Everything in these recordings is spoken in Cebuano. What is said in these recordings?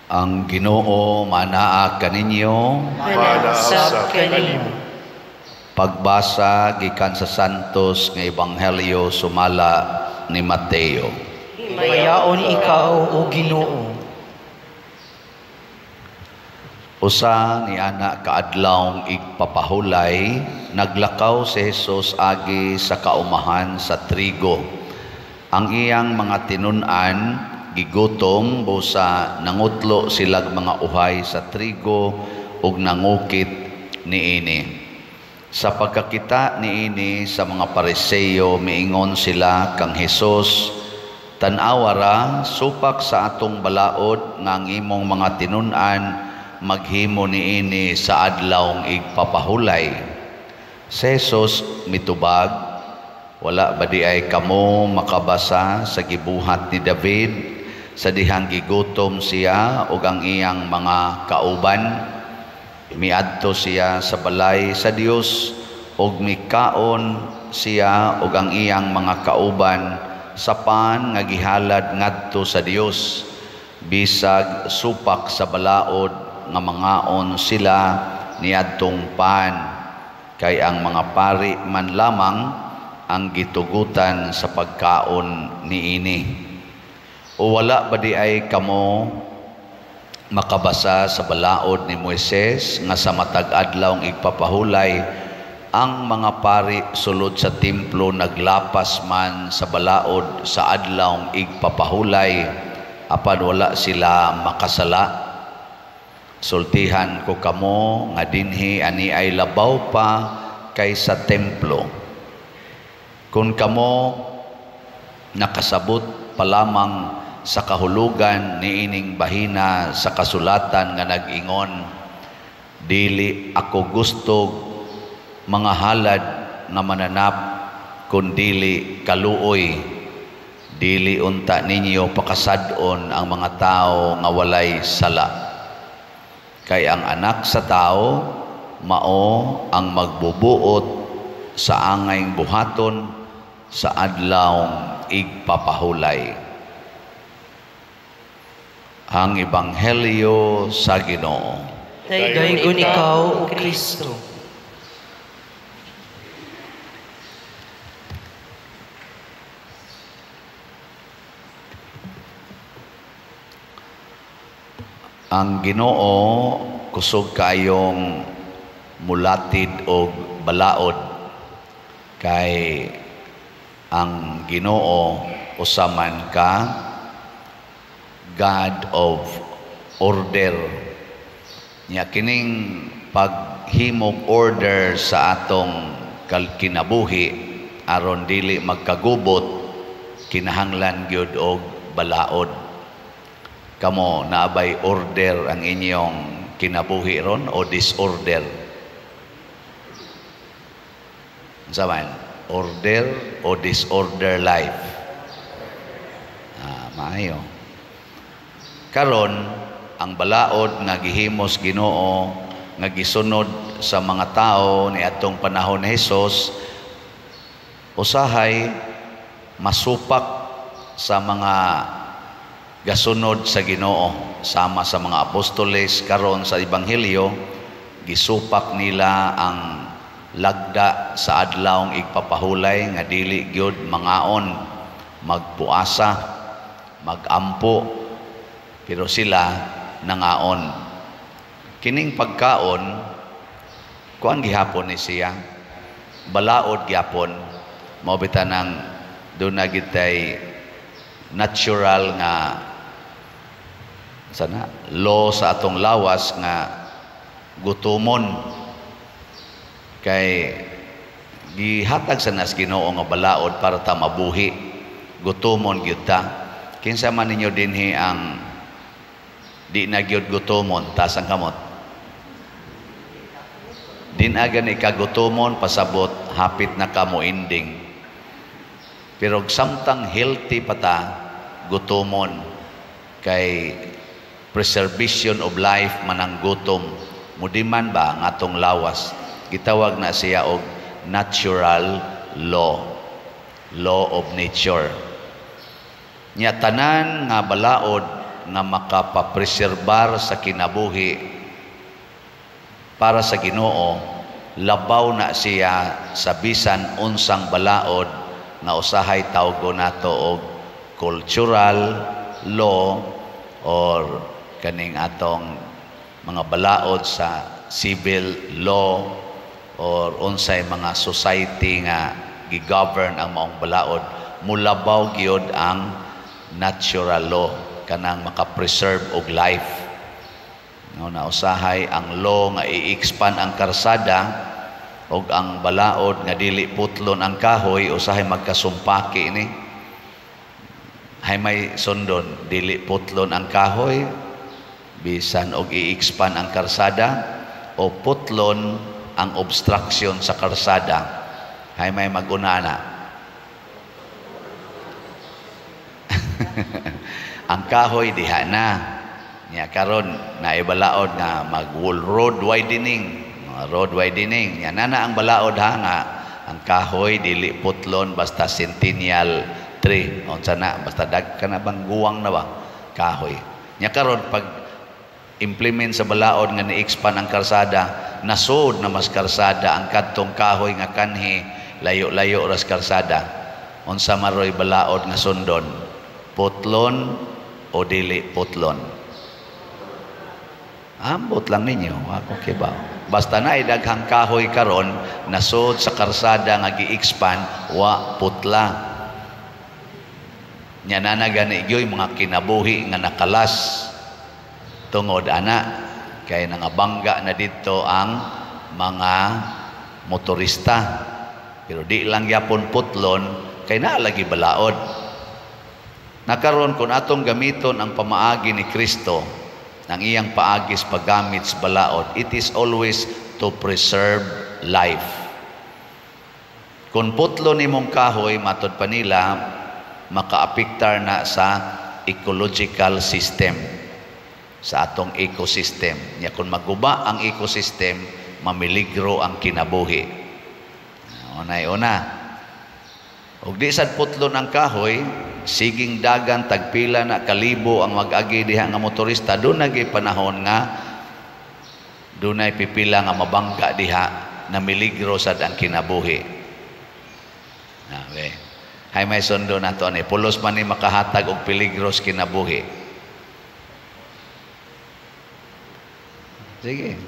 Ang Ginoo manaa kaninyo. Mana usab kanimo. Pagbasa gikan sa Santos nga Ebanghelyo sumala ni Mateo. Himayaon ikaw, o Ginoo. Usa ni ana kaadlawng igpapahulay, naglakaw si Jesus agi sa kaumahan sa trigo. Ang iyang mga tinun-an gigutom busa nangutlo silag mga uhay sa trigo ug nangukit niini. Sa pagkakita niini sa mga Pariseo, miingon sila kang Hesus, "Tan-awa ra, supak sa atong balaod nga ang imong mga tinun-an maghimo niini sa adlawng igpapahulay." Si Jesus mitubag, "Wala ba di ay kamo makabasa sa gibuhat ni David sa dihang gigutom siya ug ang iyang mga kauban? Miadto siya sa balay sa Dios ug mikaon siya ug ang iyang mga kauban sa pan nga gihalad ngadto sa Dios, bisag supak sa balaod nga mangaon sila niadtong pan, kay ang mga pari man lamang ang gitugutan sa pagkaon niini. O wala ba di ay kamo makabasa sa balaod ni Moises nga sa matag adlawng igpapahulay ang mga pari sulod sa templo naglapas man sa balaod sa adlawng igpapahulay, apan wala sila makasala? Sultihan ko kamo nga dinhi ani ay labaw pa kaysa templo. Kung kamo nakasabot pa lamang sa kahulugan niining bahina sa kasulatan nga nag-ingon, 'Dili ako gusto mga halad nga mananap, kundili kaluoy,' dili unta ninyo pakasad-on ang mga tao nga walay sala. Kay ang Anak sa Tao mao ang magbubuot sa angayng buhaton sa adlawng igpapahulay." Ang Ebanghelyo sa Ginoo. Daygon ikaw, O Kristo. Ang Ginoo kusog kaayong mulatid og balaod, kay ang Ginoo usa man ka God of order. Nya kining paghimog order sa atong kinabuhi aron dili magkagubot, kinahanglan gyud og balaod. Kamo, naabay order ang inyong kinabuhi ron o disorder? Unsa man? Order o disorder life? Maayo. Karon, ang balaod nga gihimos Ginoo nga gisunod sa mga tao ni atong panahon ni Hesus, usahay masupak sa mga gasunod sa Ginoo, sama sa mga apostoles karon sa Ebanghelyo, gisupak nila ang lagda sa adlawng igpapahulay nga dili gyud mangaon, magpuasa, magampo, pero sila nangaon. Kining pagkaon, kuan gihapon ni siya, balaod gihapon, mao bitaw nang doon na gitay natural nga sana law sa atong lawas nga gutomon, kay gihatag sa nas Ginoo nga balaod para ta mabuhi. Gutomon gyud ta. Kinsa man ninyo dinhi ang di na gyud gutomon? Taas ang kamot. Di na gani ka gutomon, pasabot hapit na ka mo ending. Pero samtang healthy pa ta, gutomon, kay preservation of life man ang gutom. Mudiman ba ang atong lawas? Gitawag na siya og natural law, law of nature. Nya tanan nga balaod nga makapapreserbar sa kinabuhi para sa Ginoo, labaw na siya sa bisan unsang balaod nga usahay tawgo nato og cultural law or kaning atong mga balaod sa civil law or unsay mga society nga gi-govern ang maong balaod. Mulabaw gyud ang natural law, kanang maka-preserve og life. No, na usahay ang law nga i-expand ang karsada og ang balaod nga dili putlon ang kahoy, usahay magkasumpaki ni. Hay may sundon, dili putlon ang kahoy bisan og i-expand ang karsada, o putlon ang obstruction sa karsada? Hay may maguna na. Ang kahoy diha na. Nya karon naibalaod nga mag road widening, road widening. Nya nana ang balaod ha nga ang kahoy dili putlon basta centennial tree. Unsa na basta dag kana bang guwang na ba kahoy. Nya karon pag implement sa balaod nga ni-expand ang karsada, nasod na mas karsada ang kadtong kahoy nga kanhi layo-layo ras karsada. Unsa maroy balaod nga sundon? Putlon o dili putlon? Ambot lang ninyo, ako kibaw. Basta na daghang kahoy karon nasod sa karsada nga gi-expand, wa putla. Nya nana gani gyoy mga kinabuhi nga nakalas tungod ana kay nangabangga na didto ang mga motorista. Pero di lang yapon putlon kay naa lagi balaod. Nakaron kung atong gamiton ang pamaagi ni Kristo, ang iyang paagis paggamit sa balaod, it is always to preserve life. Kung putlon nimong kahoy, matod pa nila, makaapektar na sa ecological system, sa atong ecosystem. Nya kung maguba ang ecosystem, mamiligro ang kinabuhi. Unay-una. Ug di sad putlon ang kahoy, siging dagan tagpila na kalibo ang mag-agi diha nga motorista, doon nagi panahon nga dunay pipila nga mabangga diha na miligro sad ang kinabuhi. Okay. Hay may sundo nato ani, pulos man ni makahatag og peligro sa kinabuhi. Sige.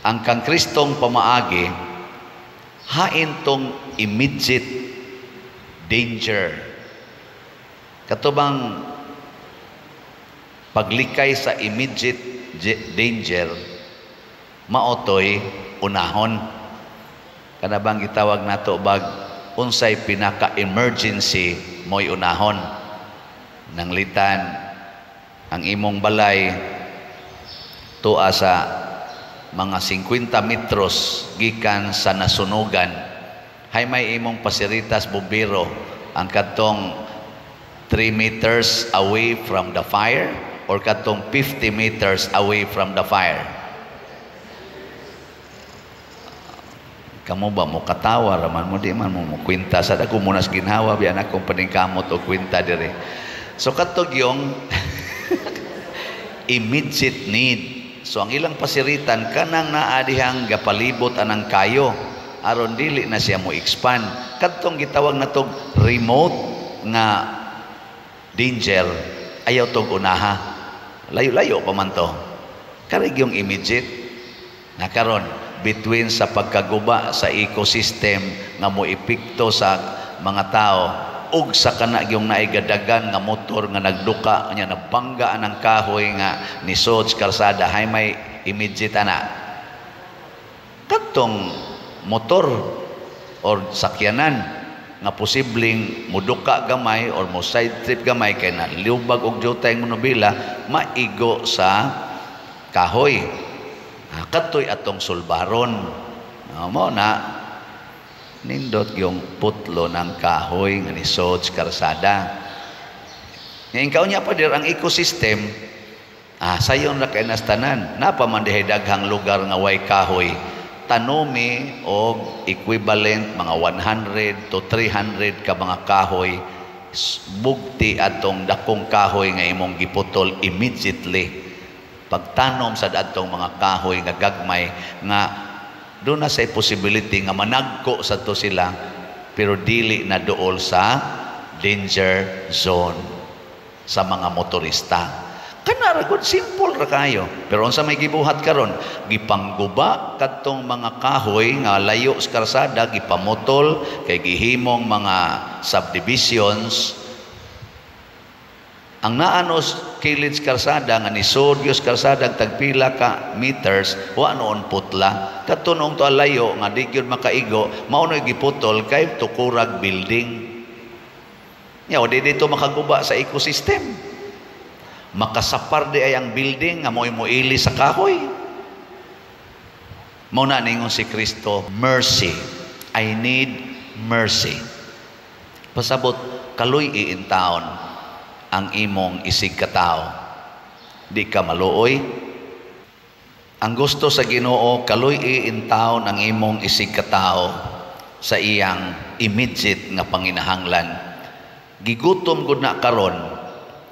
Ang kang Kristong pamaagi hain tong immediate danger. Katubang paglikay sa immediate danger, maotoy unahon. Kana bang gitawag nato bag unsay pinaka-emergency mo'y unahon. Nanglitan ang imong balay tuwa sa mga 50 metros gikan sa nasunugan, hay may imong pasiritas bumbero ang kadtong 3 meters away from the fire or kadtong 50 meters away from the fire. Kamo ba mo katawa raman mo, di man mo mukwenta sa dako munas ginhawa biyan akong paningkamot og kwenta dire. So kadtog yung immediate need. So ang ilang pasiritan kanang naa dihang gapalibot anang kayo aron dili na siya mo expand. Kadtong gitawag natog remote nga danger, ayaw tog unaha. Layo-layo pa man to. Karig yung immediate na karon between sa pagkaguba sa ecosystem nga mo epekto sa mga tao ug sa kana yung naigadagan nga motor nga nagduka nya nabangga ang kahoy nga nisod sa karsada, hay may immediate ana. Kadtong motor or sakyanan nga posibleng muduka gamay or mo side trip gamay kay na lubag og jutay ang monobila, maigo sa kahoy. Kadtoy atong sulbaron. Mo na nindot yung putlo ng kahoy nga nisod sa karsada. Ngayon kaunya pa dir ang ecosystem, sayon ra kay nastanan. Napa man dihay daghang lugar nga way kahoy, tanomi og equivalent mga 100 to 300 ka mga kahoy Bugti atong dakong kahoy nga imong giputol immediately. Pagtanom sa adtong mga kahoy nga gagmay nga doon na say possibility nga managko sa to sila, pero dili na duol sa danger zone sa mga motorista. Kana ra gud, simple ra kayo. Pero unsa may gibuhat karon? Gipangguba kadtong mga kahoy nga layo sa karsada, gipamutol kay gihimong mga subdivisions. Ang naanos kilid sa karsada nga nisod gyud sa karsada tagpila ka meters, wa noon putla. Kadto noong to layo nga di gyud makaigo, mao na giputol kay tukurag building. Nya di dito makaguba sa ecosystem. Makasapar di ay ang building nga mo'y moili sa kahoy. Mao na ningon si Kristo, mercy. I need mercy. Pasabot, kaluy in taon ang imong isig katao. Di ka maluoy. Ang gusto sa Ginoo, kaluy in taon ang imong isig katao sa iyang immediate nga panginahanglan. Gigutom gud na karon,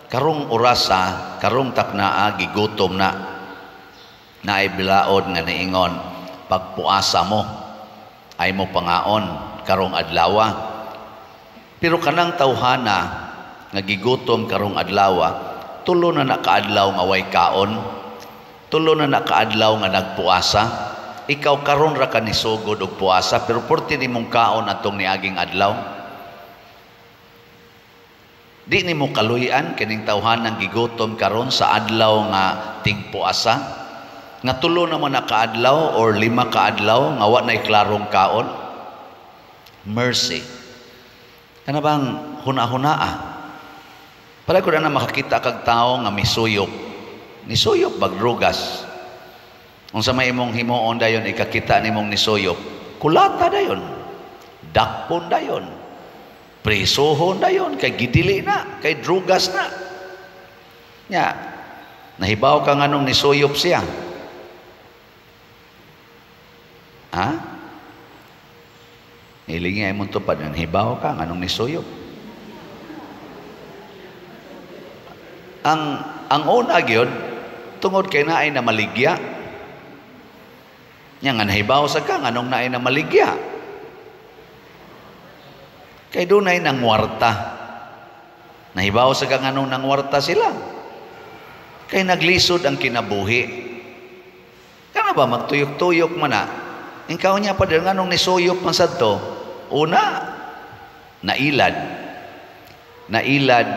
karong orasa, karong taknaa, gigutom na. Naay bilaod nga niingon, pagpuasa mo, ay mo pangaon karong adlawa. Pero kanang tawhana nga gigutom karong adlawa, tulo na nakaadlaw nga way kaon, tulo na nakaadlaw nga nagpuasa. Ikaw karon ra ka nisugod og puasa, pero porti nimong kaon atong niaging adlaw. Di nimo kaluy-an kining tawhanang gigutom karon sa adlaw nga tigpuasa, nga tulo naman na kaadlaw or 5 kaadlaw nga wa nay klarong kaon. Mercy. Kana bang huna-hunaa? Para ko na makakita kag tawo nga misuyop. Nisuyop bagdrugas. Unsa may imong himuon dayon ikakita nimong nisuyop? Kulata dayon. Dakpon dayon. Presohon dayon kay gidili na, kay drugas na. Nya, nahibaw ka nganong nisuyop siya. Ha? Hilingi ay mong tupad, nahibaw ka nganong nisuyop. Ang una gyud tungod kay naay na maligya. Nya nga nahibaw sa ka nganong naay na maligya. Kay dunay nangwarta. Nahibaw sa ka nganong nangwarta sila. Kay naglisod ang kinabuhi. Kana ba magtuyok-tuyok man na? Ikaw niya pa din nganong nisuyop man sadto. Una, nailad. Nailad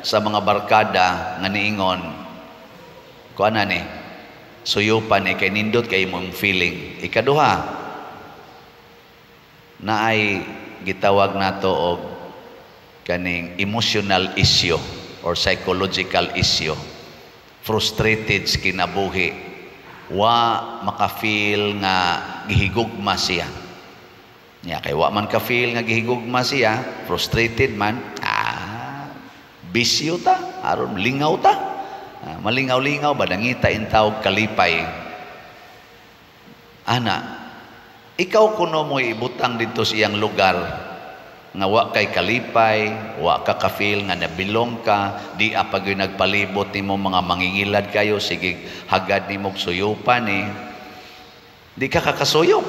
sa mga barkada nga niingon. Kuan na ni, suyupan ni kay nindot kay imong feeling. Ikaduha, naay gitawag nato og kaning emotional issue or psychological issue. Frustrated sa kinabuhi, wa maka-feel nga gihigugma siya. Nya kay wa man ka-feel nga gihigugma siya, frustrated man, bisyo ta, aron lingaw ta. Malingaw-lingaw ba nangita intawog kalipay. Ana, ikaw kuno mo ibutang dito sa iyang lugar nga wa kay kalipay, wa ka ka-feel nga nabilong ka, di apag yung nagpalibot nimo mga mangingilad kayo, sige hagad nimo suyupan eh. Di ka kakasuyop.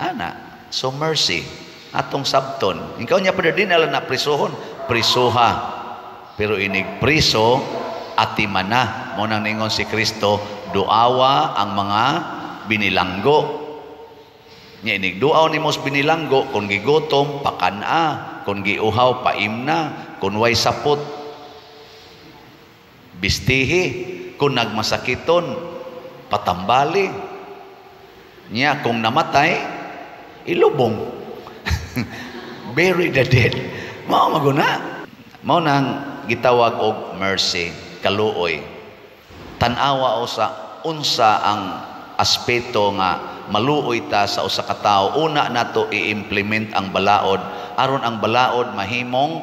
Ana, so mercy atong sabton. Ikaw niya pa din ala na prisuhon, prisuha. Pero inig priso atimana. Mo nang ningon si Kristo, duawa ang mga binilanggo. Nya inig duaw nimo sa binilanggo, kung gigutom pakan-a, kung giuhaw paimna, kung way sapot bistihi, kung nagmasakiton patambali. Nya kung namatay ilubong. Bury the dead. Mao maguna. Mao nang gitawag og mercy, kaluoy. Tan-awa o sa unsa ang aspeto nga maluoy ta sa usa ka tawo. Una nato i-implement ang balaod aron ang balaod mahimong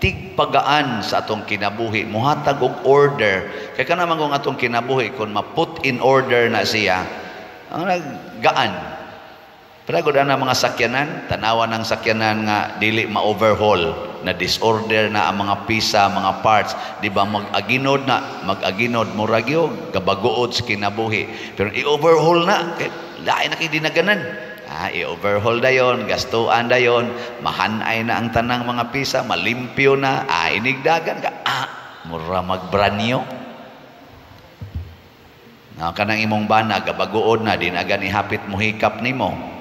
tigpagaan sa atong kinabuhi, muhatag og order. Kay kana man kung atong kinabuhi kun ma-put in order na siya, ang naggaan. Pero gud ana mga sakyanan, tanawa ng sakyanan nga dili ma-overhaul, na disorder na ang mga pisa, mga parts, di ba mag-aginod na, mag-aginod murag gyud gabaguod sa kinabuhi. Pero i-overhaul na, kay lain na kay dinaganan. I-overhaul dayon, gastuan dayon, mahanay na ang tanang mga pisa, malimpyo na, inigdagan ka, mura mag-brand new. Na kanang imong bana gabaguod na, di na gani hapit mo hikap nimo.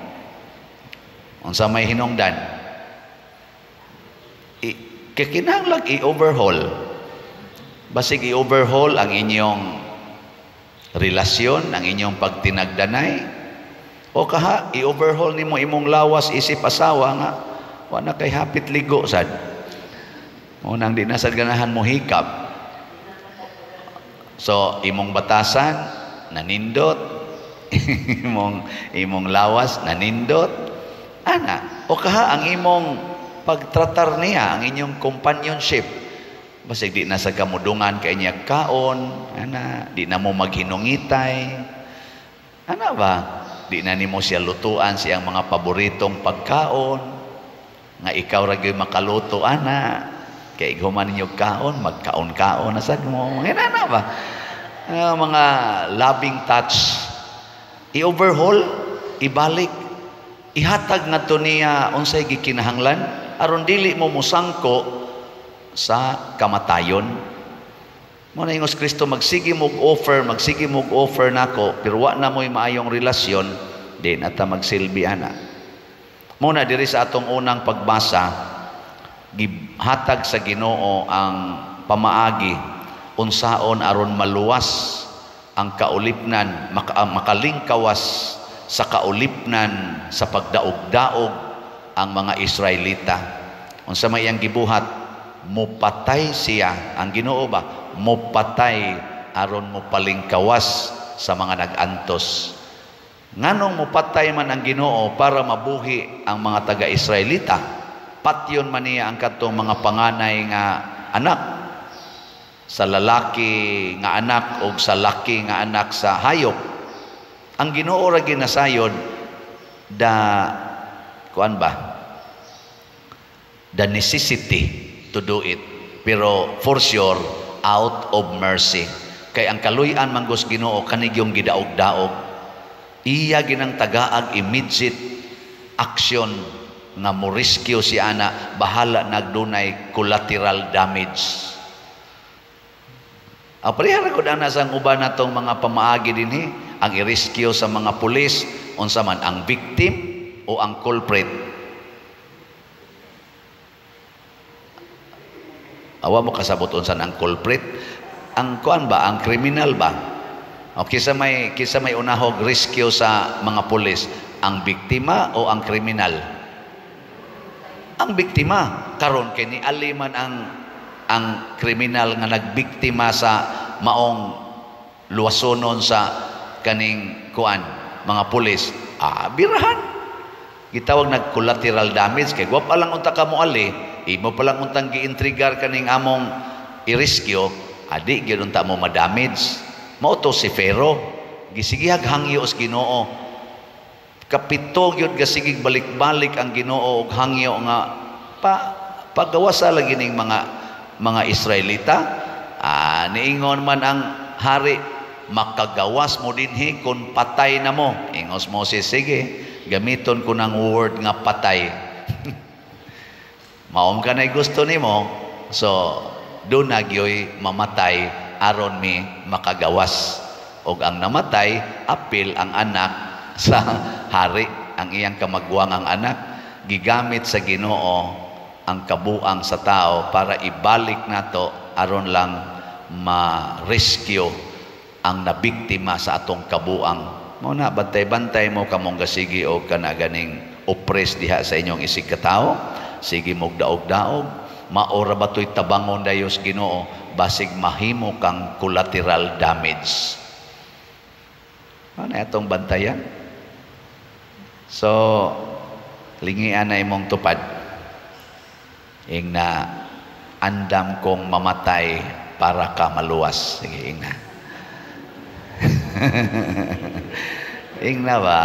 Unsa may hinungdan? Kay kinahanglan i-overhaul. Basig i-overhaul ang inyong relasyon, ang inyong pagtinagdanay. O kaha, i-overhaul nimo imong lawas isip asawa nga wa na kay hapit ligo sad. Mo nang di na sad ganahan mo hikap. So imong batasan nanindot, imong lawas nanindot. Ana, o kaha ang imong pagtratar niya, ang inyong companionship. Basig di na sa kamudungan kay niya kaon, ana, di na mo maghinungitay. Ana ba? Di na nimo siya lutuan siyang mga paboritong pagkaon nga ikaw ra gyud makaluto ana. Kay human ninyo kaon, magkaon-kaon na sad mo. Mga ana ba? Mga loving touch. I-overhaul, ibalik, ihatag ngadto niya unsay gikinahanglan aron dili mo musangko sa kamatayon. Mo na ingos Kristo, magsige mog offer, magsige mog offer nako, pero wa na mo'y maayong relasyon, di na ta magsilbi ana. Mo na diri sa atong unang pagbasa, gihatag sa Ginoo ang pamaagi unsaon aron maluwas ang kaulipnan, makalingkawas sa kaulipnan sa pagdaog-daog ang mga Israelita. Unsa may iyang gibuhat? Mupatay siya. Ang Ginoo ba? Mupatay aron mopalingkawas sa mga nag-antos. Nganong mupatay man ang Ginoo para mabuhi ang mga taga-Israelita? Patyon man niya ang katong mga panganay nga anak, sa lalaki nga anak o sa laki nga anak sa hayop. Ang Ginoo ra ginasayod the kuan ba? The necessity to do it. Pero for sure out of mercy. Kay ang kaluy-an manggos Ginoo kanigyong gidaog-daog. Iya ginang tagaag immediate action nga mo rescue si ana, bahala nagdunay collateral damage. Pareha ra gud ana sa uban natong mga pamaagi dinhi, ang i-rescue sa mga pulis unsa man ang victim o ang culprit. Awa mo kasabot unsa ang culprit, ang kuan ba, ang kriminal ba? O kisa may unahog rescue sa mga pulis, ang biktima o ang kriminal? Ang biktima. Karon kay ni aliman ang kriminal nga nagbiktima sa maong luwasonon sa kaning kuan mga pulis, birahan gitawag nag collateral damage. Kay wa pa lang unta ka moali, imo pa lang untang giintrigar kaning among i-rescue, adi gyud unta mo ma-damage. Mao to si Pharaoh, gisigihag hangyo sa Ginoo. Kapito gyud gasigig balik-balik ang Ginoo og hangyo nga pagawasa lagi ning mga Israelita. Niingon man ang hari, makagawas mo dinhi kun patay na mo. Ingos Moses, sige, gamiton ko ng word nga patay. Maom ka na'y gusto nimo, so doon na gyoy mamatay aron mi makagawas. Og ang namatay, apil ang anak sa hari, ang iyang kamagwang ang anak. Gigamit sa Ginoo ang kabuang sa tao para ibalik nato aron lang ma-rescue ang nabiktima sa atong kabuang. Mao na bantay-bantay mo kamong gasigi og kana ganing oppress diha sa inyong isig katao, sige mog daog-daog, maora ba to'y tabangon dayos Ginoo, basig mahimo kang collateral damage. Ano atong bantayan? So lingian na imong tupad. Ing na andam kong mamatay para ka maluwas. Sige, ing na. Ing na ba?